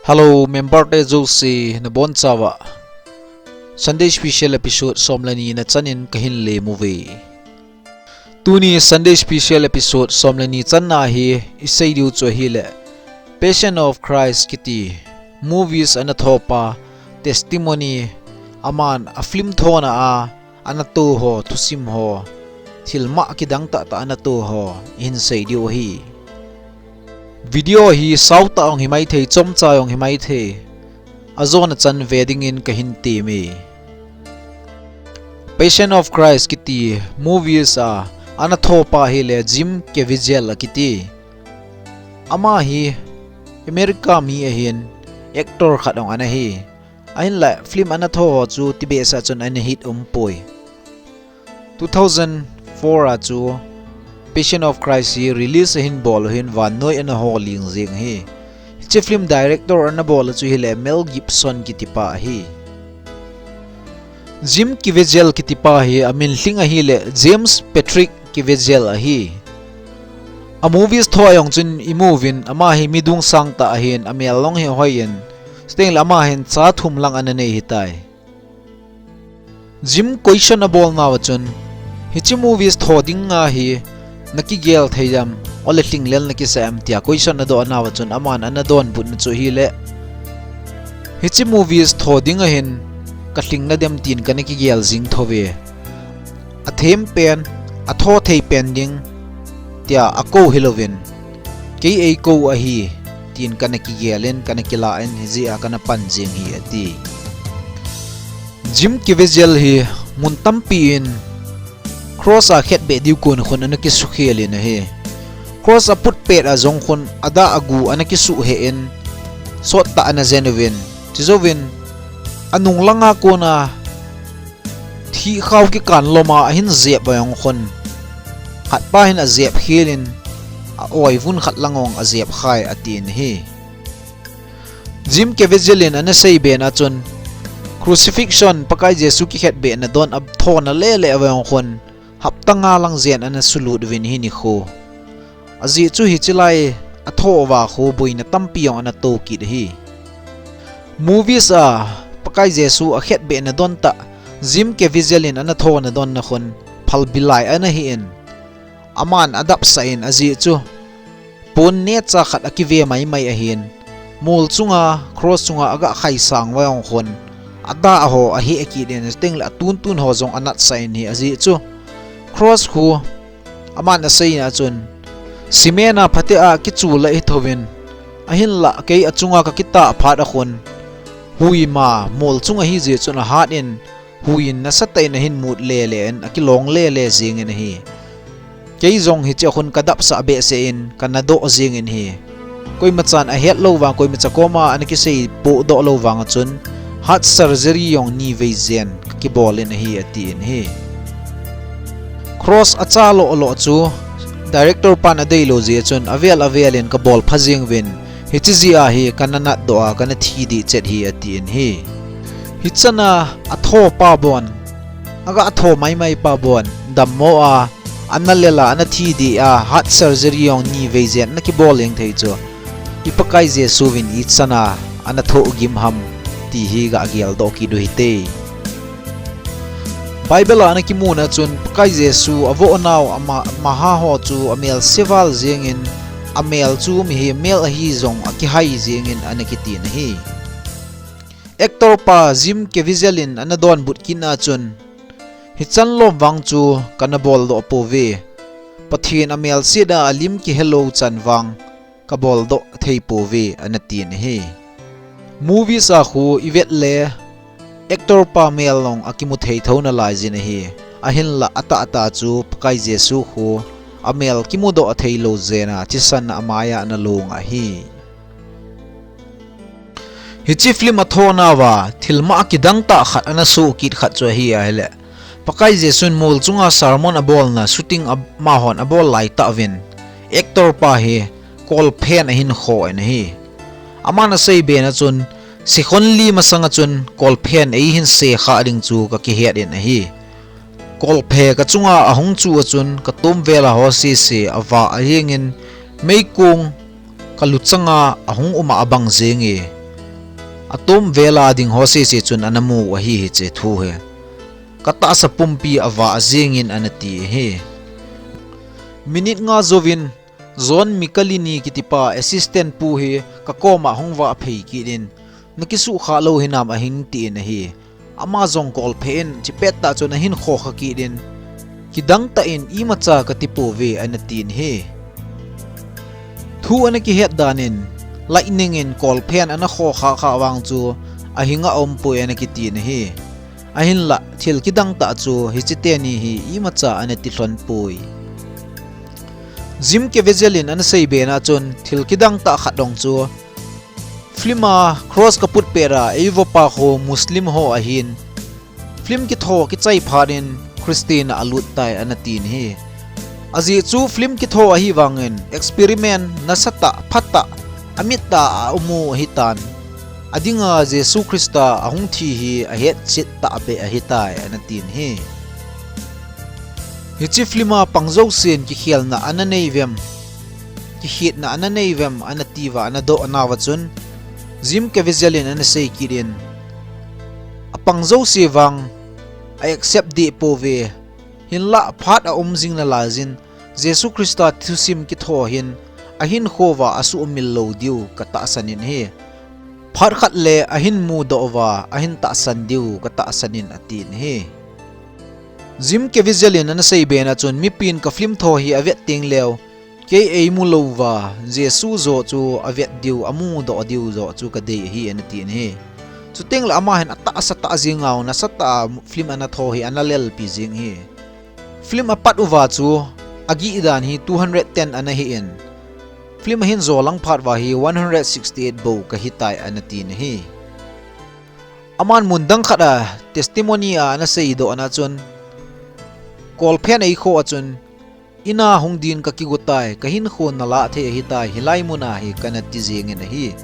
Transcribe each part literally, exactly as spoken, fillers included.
Hello, member te jouse nabonchauva Sunday special episode som le ni na chanin kahin lemu ve. Tuni Sunday special episode som le ni channa hi isei diu chu ahile, Passion of Christ kiti movies ana thopa testimony, aman a film thona a ana to ho, thusim ho, thil ma kidang tahtah ana to ho ihin sei diu ahi. Video hi sautah jong himaithei, chomcha jong himaithei, ajona chan ve dingin kahin teme. Passion of Christ kiti movies a ana thopa hile Jim Caviezel akiti. Ama hi America mi ahin, actor khat jong ana hi. Ahinla film ana tho ho chu tibehseh chun ana hit umpoi. Two thousand four a chu Passion of Christ hi release ahin bol u hin vannoi ana ho ling jeng ahi. Hiche film director ana bol u chu hile Mel Gibson kitipa ahi. Jim Caviezel kitipa hi amin lhing ahile James Patrick Caviezel ahi. A movies tho a jong chun imuvin, ama hi midung sangtah ahin, amel jong hi hoiyin, chutengle ama hin cha thum lang ana nei ahitai. Jim question abolnauva chun, hiche movies tho dinga hi nakigel thei dem, ole lhinglel nakisah em tia question adohnauva chun aman ana donbutna chu ahile, hiche movies tho dinga hin kalhingna dem tin kana kigel jing thouve. Athem pen, atho thei pen ding tia akou hilouvin, kei eikou ahi tin kana kigelin, kana kilah in, hijeh a kana pan jeng ahi ati. Jim Caviezel hi mun tampi in cross a khetbeh diu kon khun ana kisukhelin ahi. Cross aput pet a jong khun adah agu ana kisuhhe in, sottah ana jen uvin, chujouvin anung langa kona thihkhao kikan loma ahin jep a jong khun, khatpa hin ajep khelin, a oivun khat lang jong ajep khai atin ahi. Jim Caviezel in ana seibena chun, Crucifixion, Pakai Jesu kikhetbehna don athona lele uva jong khun, hapta nga lang jen ana sulut uvin ahi nikho. Ajeh chu hiche lai atho uva khu boina tampi jong ana to kit ahi. Movies a Pakai Jesu akhetbehna don tah Jim Caviezel in ana thona donna khun phalbi lai ana hin, aman adapsah in, ajeh chu pon neocha khat akive maimai ahin, mol chunga, cross chunga aga khaisang uva jong khun, adah ho aheh kit in, chutengle atuntun ho jong anatsah in ahi, ajeh chu cross khu aman aseina chun, cement a phatea kichul a ahithouvin, ahinla kei achunga kakitah phat a khun, huima mol chung ahijeh chun ahat in, huiyin nasatah in ahin mut lele in, akilong lele jengin ahi. Kei jong hichea khun kadapsah behseh in, kana doh jengin ahi. Koimachan ahetlou vang, koimacha koma ana kisei pohdoh lou vanga chun, heart surgery jong nivei jen kakibolin ahi, atin ahi. Cross acha loh loh chu director pan adeilou jeh chun avel avelin kabol pha jeng uvin, hiche jeh a hi kana natdoh a, kana thi dih chet ahi, atin ahi. Hichana athopa bon, aga tho maimai pa bon, dammo a, ana lel a, ana thi dih a, heart surgery jong nivei jen ana kibol jeng thei chu, i Pakai Jesu vin ichan a ana thohgim ham, ti hi ga geldoh kit u hite. Bible a ana kimuna chun Pakai Jesu avohnau ama, amaha ho chu amelse val jengin, amel chu mihem mel ahi jong akihai jengin ana kitin ahi. Actor pa Jim Caviezel in ana donbut kitna chun, hichan lom vang chu kana boldoh pouve. Pathen amelset a alim kihelou chan vang kaboldoh thei pouve, ana tin ahi. Movies a khu ivet le actor pa mel jong akimu thei thou nalai jin ahi. Ahinla atahtah chu Pakai Jesu khu amel kimudoh theilou jeh a thisan a amai a ana long ahi. Hiche film athonauva thil ma kidang tah khat ana soh kit khat chu ahi ahile, Pakai Jesun mol chunga sermon abolna shooting a, amahon abol laitah uvin, actor pa hi kolphen ahin kho in ahi. Aman aseibena chun, sikhon li masanga chun kolphen eihin se kha ding chu kakihet in ahi. Kolphe kachunga ahung chu a chun katomvel a ho sese avah jengin, meikong kaluchanga ahung um a abang jenge. Atom vela ding ho sese chun ana mu ahi hiche thu hi. Ka tahsa pumpi avah jingin ana ti ahi. Minute nga jouvin John Micalini kitipa assistant pu hi ka koma hung vah phei kit in, na kisuhkhah lou hinam ahin tin ahi. Ama jong call phei in, chupet tah chun ahin khokhah kit in, kidang tah in imacha kati pouve ana tin ahi. Thu ana kihet dan in, lightning in call phei in ana khokhah khah vang chu ahinga um poi ana kitin ahi. Ahinlah, thil kidang tah chu hiche teni hi imacha ana tilhon poi. Jim Caviezel in ana seibe na chun thil kidang tah khat dong chu film a cross ka put pet a eivopa ho Muslim ho ahin, film kitho kichai phat in Christian a alut tai ana tin ahi. Ajeh chu film kitho ahi vangin experiment nasatah, phatah, amittah a um u ahitan. Adinga Jesu Christa ahung thi hi ahetchet tahbeh ahitai ana tin ahi. Hiche film a pang jousen kikhelna ana nei uvem, kikhetna ana nei uvem ana tiuva ana doh nauva chun, Jim Caviezel in ana sei kit in, apang jouse vang a accept deh pouve, hinlah phat a um jing nalaiyin, Jesu Christa thusim kitho hin ahinkhouva asuhmil lou diu ka tahsan in ahi. Phat khat le ahin mudoh uva ahin tahsan diu ka tahsan in atin ahi. Jim Caviezel in ana seibe na chun mipin ka film tho hi avet teng leu, kei eimu louva Jesu joh chu avet diu, amudoh diu joh chu kadei ahi ana tin ahi. Chuteng le ama hin atahsa tah jing a nasatah a film ana tho hi ana lelpi jing ahi. Film apat uva chu agih dan hi two hundred ten ana hi in, film ahin jolang phat uva hi one hundred sixty eight bou kahitai ana tin ahi. Aman mun dang khat a testimony a ana seidoh na chun, call phei in eikhoh a chun, ina hung din kakigo tai, kahinkho nalah thei ahitai, hilai mun a hi kana ti jingin ahi.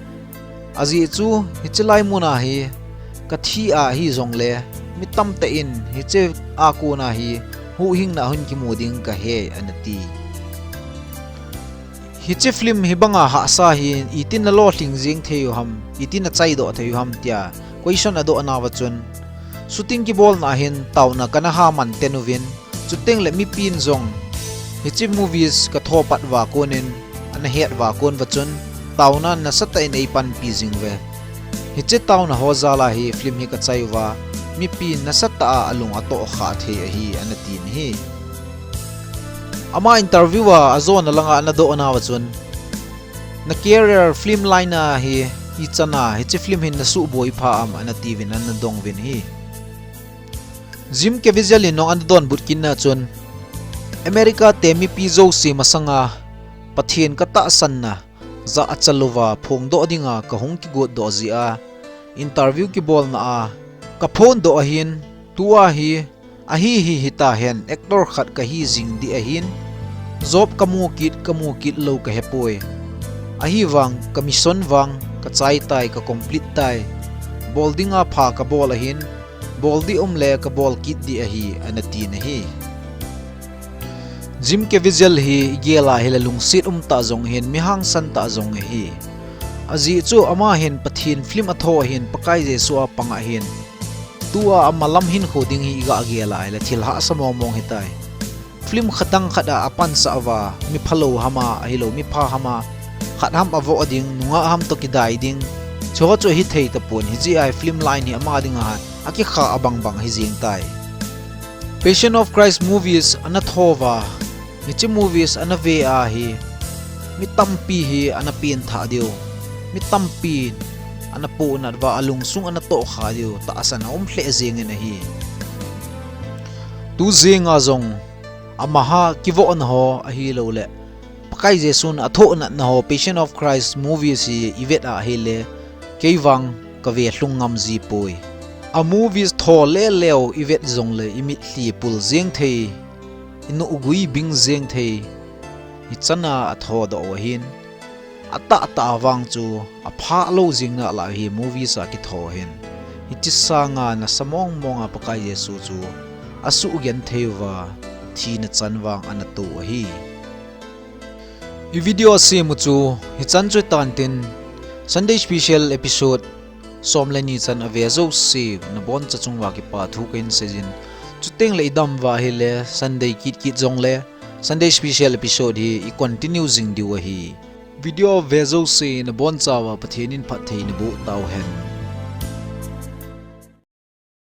Ajeh chu hiche lai mun a hi kathi a ahi jongle, mi tamtah in hiche a kona hi huhhingna hung kimu ding kahe ana ti. Hiche film hibanga hahsa hi itin nalolhing jing thei u ham, itin nachaidoh thei u ham tia question adoh nauva chun, shooting kibolna a hin taona kana ha manten uvin, chuteng le mipin jong hiche movies katho pat uva konin, ana het uva kon uva chun, taona nasatah in eipanpi jing uve. Hiche taona ho jal a hi film hi kachai uva, mipin nasatah a alung atohkhah thei ahi ana tin ahi. Ama interview a ajona langa ana doh nauva chun, na career film line a hi ichan a hiche film hin nasuhboi pha am ana tiuvin ana dong uvin ahi. Jim Caviezel in jong ana donbut kit na chun, America te mipi jouse masanga Pathen katahsanna jahcha louva phongdoh dinga kahung kigotdoh jeh a, interview kibolna a kaphondoh ahin, tua hi ahi hi hitahen, actor khat kahi jing ding ahin, job kamu kit kamu kit lou kahepoi. Ahivang ka mission vang kachai tai, ka complete tai. Bol dinga pha kabol ahin, bol ding um le kabol kit ding ahi ana tin ahi. Jim Caviezel hi igel a hile lungset umtah jong ahin, mi hangsan tah jong ahi. Ajeh chu ama hin Pathen film atho ahin, Pakai Jesu a pang ahin, tua amalam hinkho ding hi iga gel a hile thil hahsa mongmong hitai. Film khat dang khat a apansah uva, mi phalou ham a, ahilou mi pha ham a, khat ham avoh ding, nungah ham toh kidai ding, chuho chu hithei tapon, hijeh a hi film line hi ama dinga akikha abangbang ahi jeng tai. Passion of Christ movies ana tho uva, hiche movies ana ve a hi mi tampi hi ana penthah diu, mi tampi ana pohnat uva, alungsung ana tohkha diu tahsan aum lheh jengin ahi. Tu jenga jong amaha kivohna ho ahilouleh Pakai Jesun athohnatna ho, Passion of Christ movies hi ivet a ahile, kei vang kave lhung ngam jipoi. A movies tho leleu ivet jongle imitlhi pul jeng thei, inuhgui bing jeng thei, hichan a athodoh u ahin, atahtah vang chu aphah lou jing nalai hi movies a kitho hin. Hiche sanga nasa mongmong a Pakai Jesu chu asuhgenthei uva, thina chan vang ana to u ahi. I video asem u chu hichan chu hitan tin, Sunday special episode som le ni chan ave jouse naboncha chunguva kipa thu kahin seijin. Chuteng le idam uva ahile Sunday kit kit jongle Sunday special episode hi i continue jing diu ahi. Video ave jouse nabonchauva Pathen in phatthei naboh tauhen.